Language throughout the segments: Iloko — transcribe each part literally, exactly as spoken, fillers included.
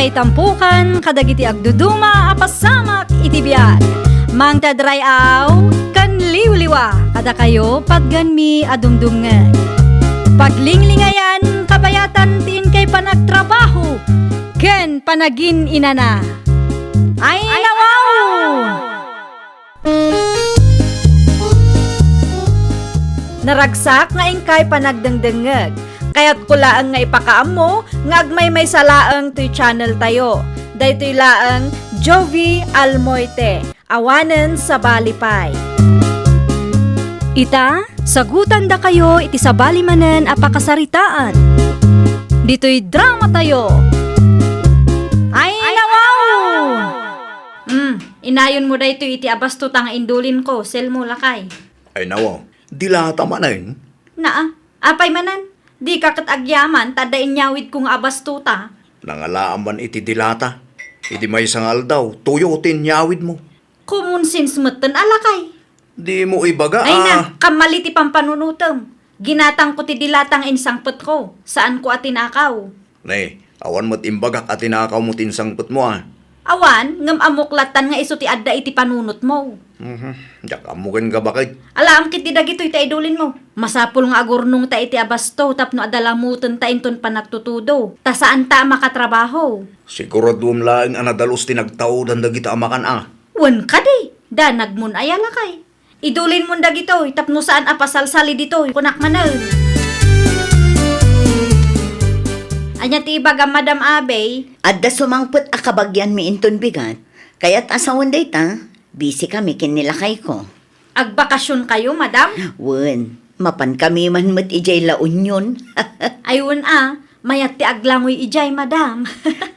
Itampukan kadagiti agduduma a pasamak iti biag. Mangted ray-aw ken liwliwa kadakayo patgenmi a dumdumngeg. Paglinglingayan kabayatan ti inkay panagtrabaho ken panagin-inana. Ay, nawaw! Naragsak nga inkay panagdengdengngeg. Kayatko laeng nga ipakaammo nga agmaymaysa laeng toy channel tayo. Daytoy laeng Jovi Almoite, awanen sabali pay. Ita, sagutandakayo iti sabali manen a pakasaritaan. Ditoy drama tayo. Ay, nawaw! Hmm, inayonmo daytoy iti abastota nga indulinko, Selmo, lakay. Ay, nawaw. Dilata manen? Naa, apay manen? Dika ket agyaman ta adda inyawidko nga abastota. Nangalaam man iti dilata. Idi maysa nga aldaw, tuyo ti inyawidmo. Common sense metten a, lakay. Dimo ibaga. Ay na, kammali ti pampanunotem. Ginatangko ti dilata nga insangpetko. Saanko a tinakaw. Ne, awan met imbagak a tinakawmo ti insangpetmo, a. Awan, ngem ammok lattan nga isu ti adda iti panunotmo. Mhm. Diak ammo ken gabaket. Alaam ketdi dagitoy ta idulinmo. Masapul nga agurnongta iti abasto tapno adda lamutenta inton panagtutudo. Ta saanta a makatrabaho. Siguraduem laeng a nadalus ti nagtaudan dagita a makan, a. Wen kadi, danagmon aya, lakay. Idulinmon dagitoy tapno saan a pasalsali ditoy, kunak manen. Ania ti ibagam, Madam Abey? Adda sumangpet a kabagianmi inton bigat. Kayat a sawen dayta, busy kami ken ni lakayko. Agbakasionkayo, Madam? Wen, mapankami man met idiay La Union. Ay, wen a, mayat ti aglangoy idiay, Madam.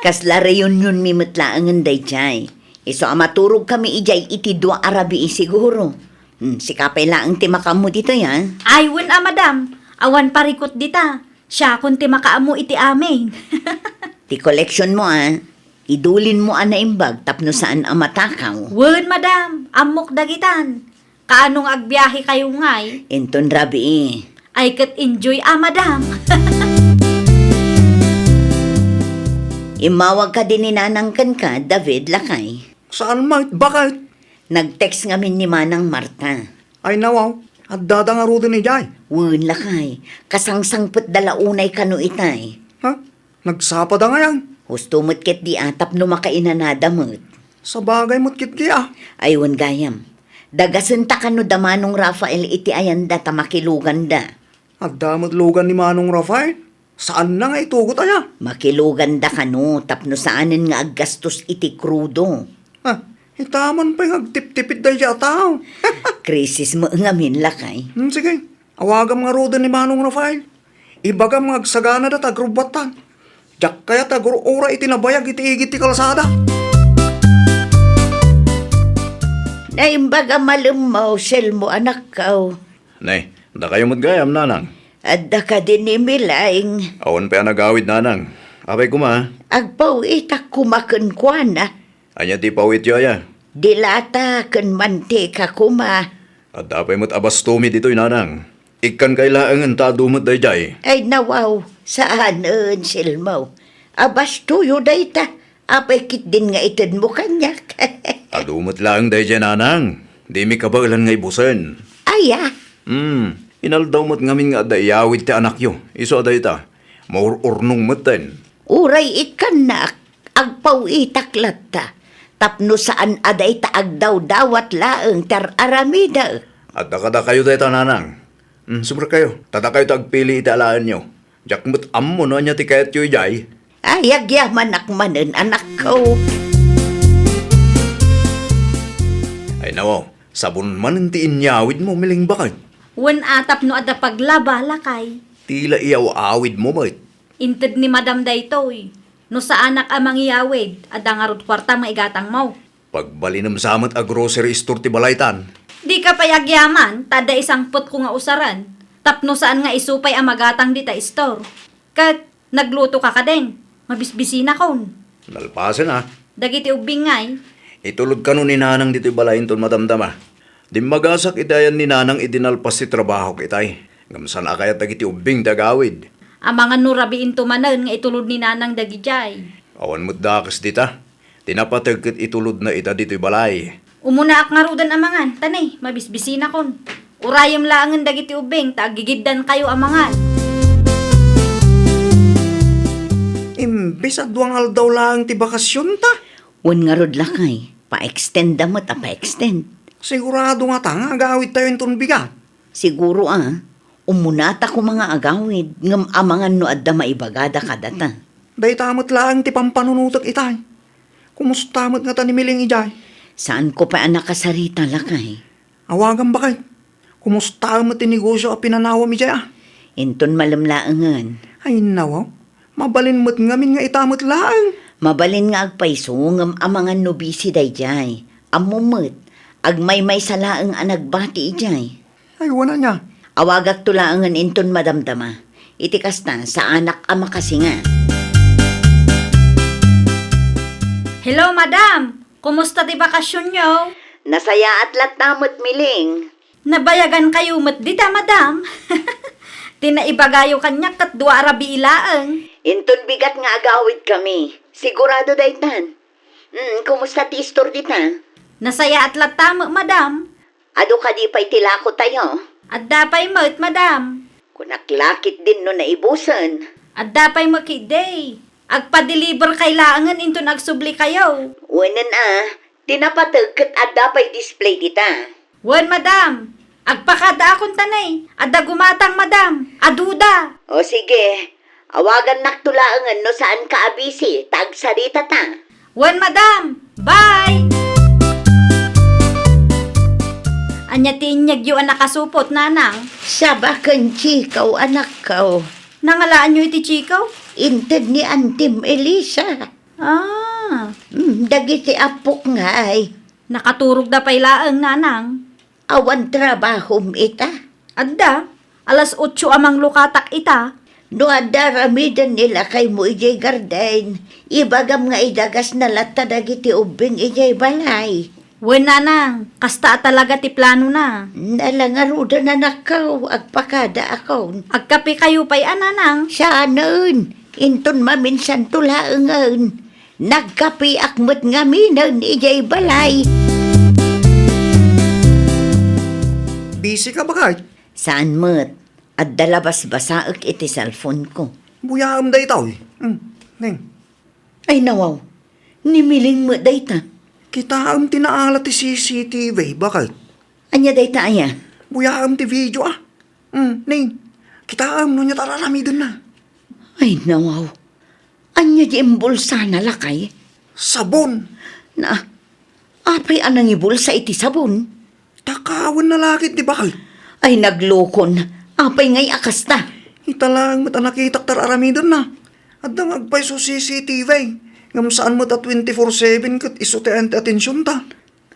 Kasla reunionmi met laengen daydiay. Isu a maturogkami idiay iti dua a rabii siguro. Hmm, sika pay laeng ti makaammo ditoy, a? Ay, wen a, madam. Awan parikut dita. Siakon ti makaammo iti amin. Ti koleksionmo, a? Idulinmo a naimbag tapno saan a matakaw. Wen, madam. Ammok dagitan. Kaano nga agbiahekayo ngay? Inton rabii. Ay, ket enjoy a, madam. Immawag kadi ni Nanang kenka, David, lakay? Saan met, baket? Nag-text ngamin ni Manang Marta. Ay, nawaw, addada ngaruden idiay? Wen, lakay. Kasangsangpetda la unay kano itay. Ha? Nagsapada ngayan? Husto met ketdi a tapno makainanada met. Sabagay met ketdi a. Ay, wen gayam. Dagasenta kano da Manong Rafael iti ayanda ta makiluganda. Adda met lugan ni Manong Rafael? Saanna nga itugot aya? Makiluganda kano tapno saanen nga aggastos iti krudo. Ah, itaman pay nga agtiptipid daydiay a tao. Krisis met ngamin, lakay. Hmm, sige. Awagam ngaruden ni Manong Rafael. Ibagam nga agsaganada ta agrubbuattan. Diak kayat a agur-uray iti nabayag iti igid ti kalsada. Naimbag a malemmaw, Selmo, anakkaw. Ne, dakayo met gayam, Nanang. Adda kadi ni Milaing? Awan pay a nagawid, Nanang. Apay koma? Agpaw-itak koma kenkuana. Ania ti pawityo aya? Dilata ken mantika koma. Adda pay met a bastomi ditoy, Nanang. Ikkan kay laengen ta adu met daydiay. Ay, nawaw, saanen, Selmo. A bastoyo dayta. Apay ketdin nga itedmo kaniak? Adu met laeng daydiay, Nanang. Dimi kabaelan nga ibusen. Aya? Hmm, inaldaw met ngamin nga adda iyawid ti anakyo. Isu a dayta, maur-urnong metten. Uray ikkannak, agpaw-itak latta. Tapno saan a dayta agdawdawat laeng ti ar-aramidek. Adda kadakayo dayta, Nanang. Hmm, sumrekkayo. Ta dakayo ti agpili iti alaenyo. Diak met ammo no ania ti kayatyo idiay. Ay, agyamanak manen, anakko. Ay, nawaw, sabon manen ti inyawidmo, Milaing baket. Wen a tapno adda paglaba, lakay. Ti la iyaw-awidmo met. Inted ni madam daytoy. No saanak a mangiyawid, adda ngarud kuartam nga igatangmo. Pagbalinem sa met a grocery store ti balaytan. Dika pay agyaman, ta adda isangpetko nga usaren. Tapno saan nga isu pay a magatang dita store. Ket nagluto ka kadin, mabisbisinakon. Nalpasen a. Dagiti ubbing ngay? Itulod kano ni Nanang ditoy balay inton madamdama. Dimmagasak iti ayan ni Nanang idi nalpas ti trabahok itay. Ngem saan a kayat dagiti ubbing ti agawid. Amangan no rabiinto manen nga itulod ni Nanang dagidiay. Awan met dakes dita. Ti napateg ket itulodna ita ditoy balay. Umunaak ngaruden a mangan, ta ne, mabisbisinakon. Urayem laengen dagiti ubbing ta aggigiddankayo a mangan. Imbes a dua nga aldaw laeng ti bakasionta. Wen ngarud, lakay, pa-extenda met a pa-extend. Sigurado ngata nga agawidtayo inton bigat? Siguro a, umunata koma nga agawid, ngem amangan no adda maibagada kadata. Dayta met laeng ti pampanunotek itay. Kumusta met ngata ni Miling idiay? Saanko pay a nakasarita, lakay. Awagam, baket. Kumusta met ti negosio a pinanawam idiay, a? Inton malem laengen. Ay, nawaw. Mabalin met ngamin nga ita met laeng. Mabalin nga agpayso, ngem amangan no busy daydiay. Ammom met, agmaymaysa laeng a nagbati idiay. Ay, wen ania. Awagakto laengen inton madamdama. Iti kasta, saanak a makasinga. Hello, madam! Kumusta ti bakasionyo? Nasayaat latta met, Miling. Nabayagankayo met dita, madam. Ti naibagayo kaniak ket dua a rabii laeng. Inton bigat nga agawidkami. Sigurado daytan. Mm, kumusta ti istor dita? Nasayaat latta met, madam. Adu kadi pay ti lakotayo? Adda pay met, madam. Kunak la ketdin no naibusen. Adda pay met ketdi. Agpadeliverkay laengen inton agsublikayo. Wenen a, ti napateg ket adda pay display dita. Wen, madam. Agpakadaakon ta ne. Adda gumatang, madam. Aduda. O sige, awagannakto laengen no saanka a busy, ta agsaritata. Wen, madam. Bye! Ania ti inyegyo a nakasupot, nanang? Saba ken chikaw, anakko. Nangalaanyo iti chikaw? Inted ni Antim Elisa. Ah. Mm, dagiti appok ngay. Nakaturogda pay laeng, nanang. Awan trabahom ita? Adda. Alas otso a manglukatak ita. No adda aramiden ni lakaymo idiay garden, ibagam nga idagasna latta dagiti ubbing idiay balay. Wen, nanang, kasta a talaga ti planona. Nala ngaruden, anakko, agpakadaakon. Agkapekayo pay a, nanang? Saanen, inton maminsanto laengen. Nagkapeak met ngaminen idiay balay. Busy ka, baket? Saan met. Adda la basbasaek iti cellphone-ko. Buyaem daytoy. Hmm, Neng. Ay, nawaw. Ni Miling met dayta. Kitaem ti naala ti C C T V, baket. Ania dayta aya? Buyaem ti video, a. Hmm, Neng. Kitaem no ania ti ar-aramidenna. Ay, nawaw. Ania di imbulsana, lakay? Sabon. Na, apay a nangibulsa iti sabon? Takawenna la ketdi, baket. Ay, naglokon. Apay ngay a kasta? Ita laeng met a nakitak ti ar-aramidenna. Adda nga agpayso C C T V. Ngem saan met a twenty-four seven ket isu ti ayan ti atensionta.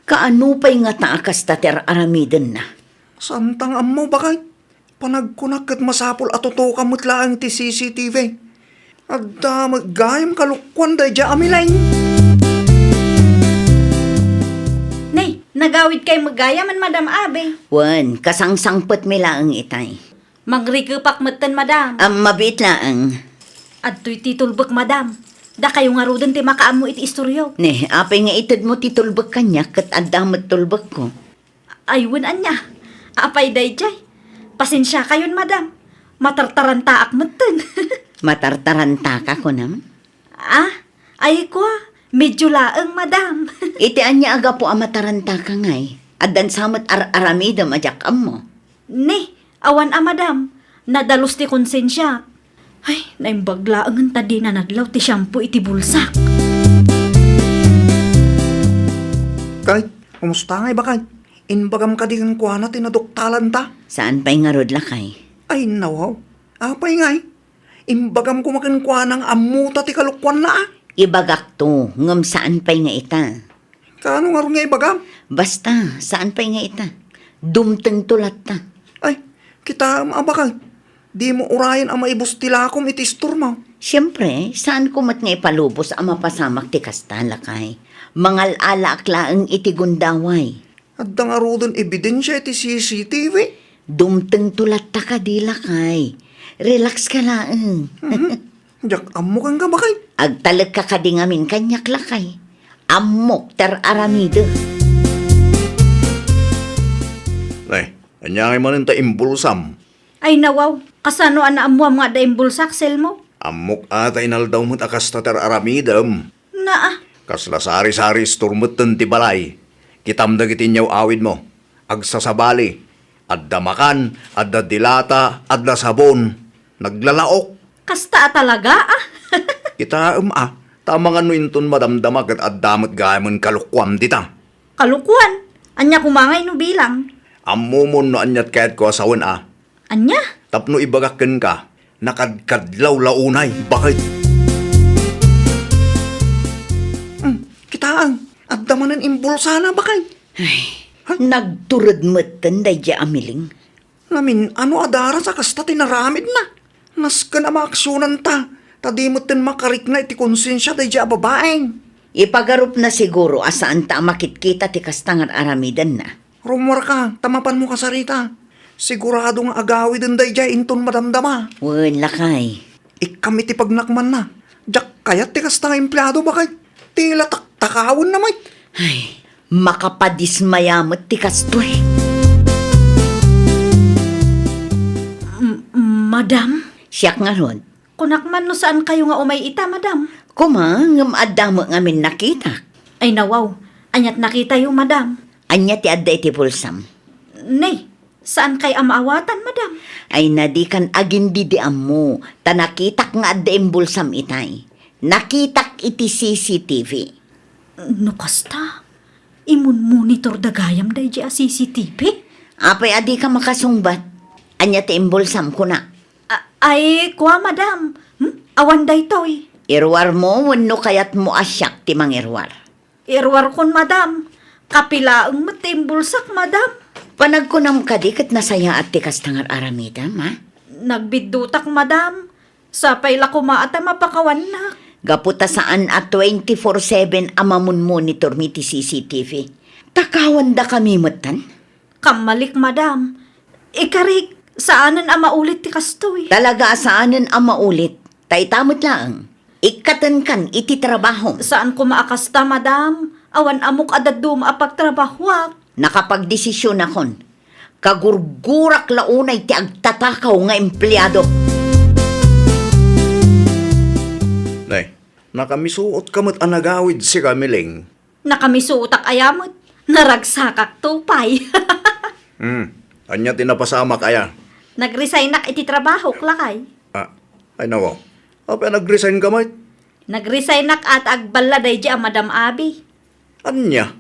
Kaano pay ngata a kasta ti ar-aramidenna? Saanta nga ammo, baket. Panagkunak ket masapul a tutukan met laeng ti C C T V. Adda met gayam kalukkuan daydiay a Miling. Nay, nagawidkay met gayam, Madam Abe. Wen, kasangsangpetmi laeng itay. Mangrikepak metten, Madam. Am, mabiit laeng. Adtoy ti tulbek, Madam. Dakayo ngaruden ti makaammo iti istoryo. Ne, apay nga itedmo ti tulbek kaniak ket adda met tulbekko? Ay, wen ania. Apay daydiay? Pasensiakayon, Madam. Matartarantaak metten. Matartarantaka, kunam? Ah, ay kua, medyo laeng, Madam. Iti ania a gapu a matarantaka ngay? Addan sa met ar-aramidem a diak ammo. Ne, awan a, Madam. Nadalus ti konsensiak. Ay, naimbag laengen ta dina nadlaw ti shampoo iti bulsak. Kay, kumusta ngay, baket? Imbagam kadi kenkuana ti naduktalanta? Saan pay ngarud, lakay? Ay, nawaw. Apay ngay? Imbagam koma kenkuana nga ammota ti kalukkuanna, a. Ibagakto, ngem saan pay nga ita. Kaano ngarud nga ibagam? Basta, saan pay nga ita. Dumtengto latta. Ay, kitaem a, baket. Dimo urayen a maibus ti lakom iti istormo. Siempre, saanko met nga ipalubos a mapasamak ti kasta, lakay. Mangal-alaak laeng iti gundaway. Adda ngaruden ebidensia iti C C T V. Dumtengto latta kadi, lakay. Relax ka laeng. Mhm. Diak ammo kenka, baket. Agtalekka kadi ngamin kaniak, lakay. Ammok ti ar-aramidek. Nay, ania ngay manen ta imbulsam? Ay, nawaw. Kasano a naammoam nga adda imbulsak, Selmo? Ammok a ta inaldaw met a kasta ti ar-aramidem. Naa. Kasla sari-sari store metten ti balay. Kitam dagiti inyaw-awidmo. Agsasabali. Adda makan, adda dilata, adda sabon. Naglalaok. Kasta a talaga, ah? Kitaem, ah. Ta amangan no inton madamdama ket adda met gayamen kalukuam dita. Kalukuan? Ania koma ngay no bilang? Ammomon no aniat kayatko a sawen, ah. Ania? Tapno ibagak kenka, nakadkadlaw la unay, baket. Hmm, kitaem, adda manen imbulsana, baket. Ay, ha? Nagtured metten daydiay a Miling. Namin-ano a daras a kasta ti naramidna. Nasken a maaksionanta, ta di metten makarikna iti konsensia daydiay a babaeng. Ipagarupna siguro a saanta a makitkita ti kasta nga ar-aramidenna. Rummuarka, ta mapanmo kasarita. Sigurado nga agawiden daydiay inton madamdama. Wen, lakay. Ikkam iti pagnakmanna. Diak kayat ti kasta nga empleado, baket. Ti la taktakawenna met. Ay, makapadismaya met ti kastoy. M-, madam? Siak ngarud. Kunak man no saan kayo nga umay ita, madam. Kuma, ngem adda met ngamin nakitak. Ay, nawaw. Aniat nakitayo, madam? Ania ti adda iti bulsam? Nay, saan kay a maawatan, madam? Ay, nadikan agin didi ammo, ta nakitak nga adda imbulsam itay. Nakitak iti C C T V. No kasta, imunmonitor da gayam daydiay a C C T V? Apay a dika makasungbat? Ania ti imbulsam, kuna? A-, ay, kua, madam. Hmm? Awan daytoy. Iruarmo wenno kayatmo a siak ti mangiruar? Iruarkon, madam. Kapilaeng met ti imbulsak, madam. Panagkunam kadi ket nasayaat ti kasta nga ar-aramidem, ha? Nagbiddutak, madam. Sapay la koma a ta mapakawannak. Gapu ta saan a twenty-four seven a mamon-monitormi ti C C T V. Takawandakami metten? Kammalik, madam. Ikarik, saanen a maulit ti kastoy. Talaga a saanen a maulit. Ta ita met laeng. Ikkatenkan iti trabahom. Saan koma a kasta, madam. Awan ammok a dadduma a pagtrabahoak. Nakapagdesisionakon. Kagurgurak la unay ti agtatakaw nga empleado. Nay, nakamisuotka met a nagawid sika, Miling. Nakamisuotak aya met. Naragsakakto pay. Hmm. Ania ti napasamak aya? Nagresignak iti trabahok, lakay. Ah, ay nawaw. Apay a nagresign ka met? Nagresignak a ta agballa daydiay a Madam Abi. Ania?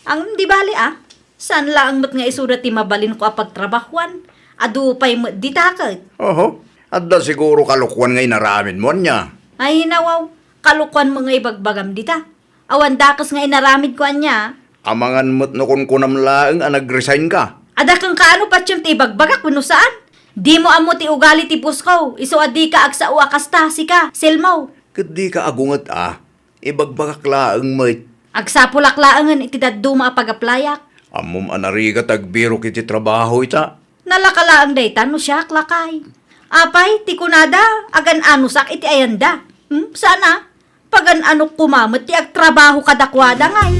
Ang di bali, ah. Saan laeng met nga isuda ti mabalinko a pagtrabahoan. Adu pay met dita ket. Oho. Adda siguro kalokuan nga inaramidmo, ania? Ay, nawaw. Kalokuan met nga ibagbagam dita. Awan dakes nga inaramidko ania. Amangan met no kunkunam laeng a nagresign ka. Adda kenka ano patiem ti ibagbagak wenno saan? Dimo ammo ti ugali ti boss ko, isu a dika agsao a kasta, sika, Selmo. Ket dika agunget a, ibagbagak laeng met. Agsapulak laengen iti dadduma a pag-applyak. Ammom a narigat agbirok iti trabaho ita. Nalaka laeng dayta no siak, lakay. Apay, ti kunada, agan-anosak iti ayanda. Hmm, saan a? Pagan-anok koma met ti agtrabaho kadakuada ngay.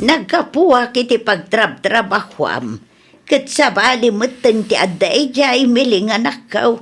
Naggapuak iti pagtrabtrabahoam, ket sabali metten ti adda idiay, Miling, anakko.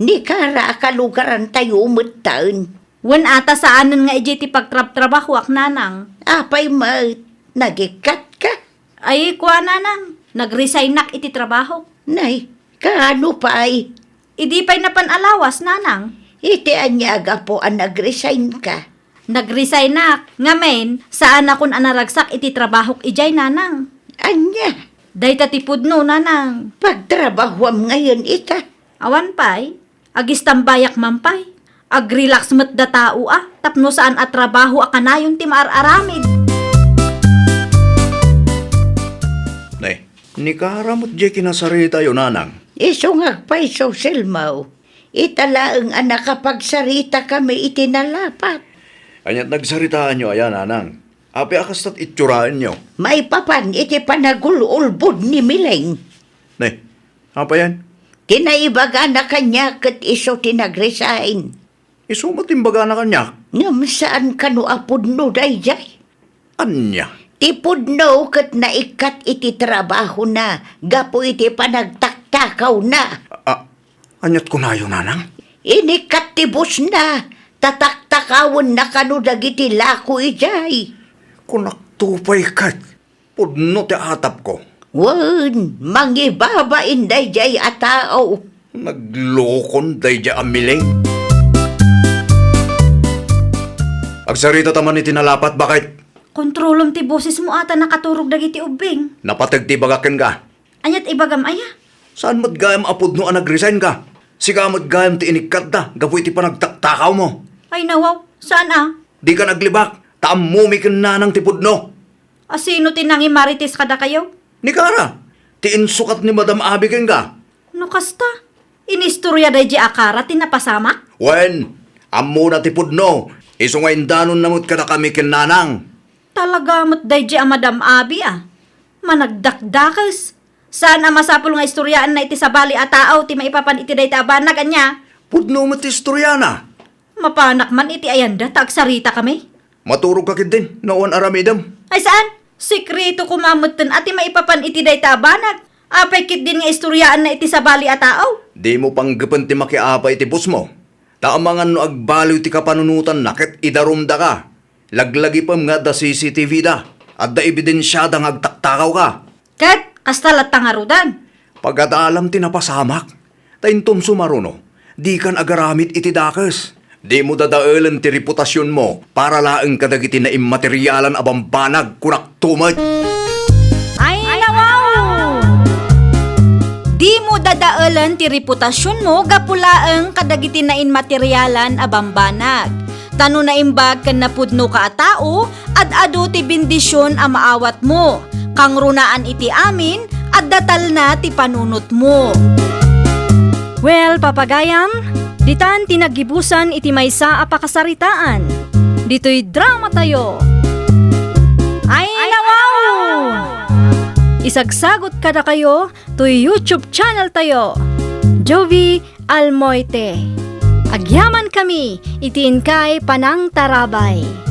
Ni Kara a kalugarantayo metten. Wen a ta saanen nga idiay ti pagtrabtrabahoak, nanang. Apay met, nagikkatka? Ay, kua, nanang, nagresignak iti trabahok. Nay, kaano pay? Idi pay napan a lawas, nanang. Iti ania a gapu a nagresign ka? Nagresignak, ngamin, saanakon a naragsak iti trabahok idiay, nanang. Ania? Dayta ti pudno, nanang. Pagtrabahoam ngayen ita? Awan pay. Agistambayak man pay. Agrelax met da tao a, tapno saan a trabaho a kanayon ti maar-aramid. Ne, ni Kara met diay kinasaritayo, nanang. Isu nga agpayso, Selmo. Ita laeng a nakapagsarita kami iti nalapat. Aniat nagsaritaanyo aya, nanang? Apay a kasta't itsuraenyo? Maipapan iti panagul-ulbod ni Miling. Ne, apayan? Ti naibagana kaniak ket isu ti nag-resign. Isu met imbagana kaniak? Ngem saan kano a pudno daydiay? Ania? Ti pudno ket naikkat iti trabahona gapu iti panagtaktakawna. A-, aniat kunayo, nanang? Inikkat ti bossna, ta taktakawenna kano dagiti lako idiay. Kunakto pay ket, pudno ti atapko. Wen, mangibabain daydiay a tao. Naglokon daydiay a miling. Agsarita ta man iti nalapat, baket. Kontrolem ti bosesmo a ta nakaturog dagiti ubbing. Napateg ti ibagak kenka. Aniat ibagam aya? Saan met gayam a pudno a nag-resign ka? Sika met gayam ti inikkatda gapu iti panagtaktakawmo. Ay, nawaw, saan a? Dika naglibak, ta ammomi ken nanang ti pudno. A sino ti nangimarites kadakayo? Ni Kara, ti insukat ni Madam Abi kenka. No kasta, inistorya daydiay a Kara ti napasamak? Wen, ammona ti pudno, isu nga indanonna met kadakami ken nanang. Talaga met daydiay a Madam Abi a. Managdakdakes. Saan a masapul nga istoryaanna iti sabali a tao ti maipapan iti dayta a banag, ania? Pudno met ti istoriana. Mapanak man iti ayanda ta agsarita kami. Maturog ka ketdin, no awan aramidem. Ay saan? Sekreto koma metten a ti maipapan iti dayta a banag. Apay ketdin nga istoryaanna iti sabali a tao? Dimo panggepen ti makiapa iti bossmo. Ta amangan no agbaliw ti kapanunotanna ket idarumdaka. Laglagipem nga adda C C T V da. Adda ebidensiada nga agtaktakawka. Ket kasta latta ngaruden. Pagadalam ti napasamak. Ta inton sumaruno, dikan agaramid iti dakes. Dimo dadaelen ti reputasionmo para laeng kadagiti naimmaterialan a bambanag, kunak tumet. Ay, nawaw! Dimo dadaelen ti reputasionmo gapu laeng kadagiti nainmaterialan a bambanag. Ta no naimbag ken napudnoka a tao, ad-adu ti bendision a maawatmo. Kangrunaan iti amin, adda talna ti panunotmo. Well, papagayam, ditan ti naggibusan iti maysa a pakasaritaan. Ditoy drama tayo. Ay, nawaw! Isagsagot kadakayo toy YouTube channel tayo, Jovi Almoite. Agyaman kami iti inkay panangtarabay.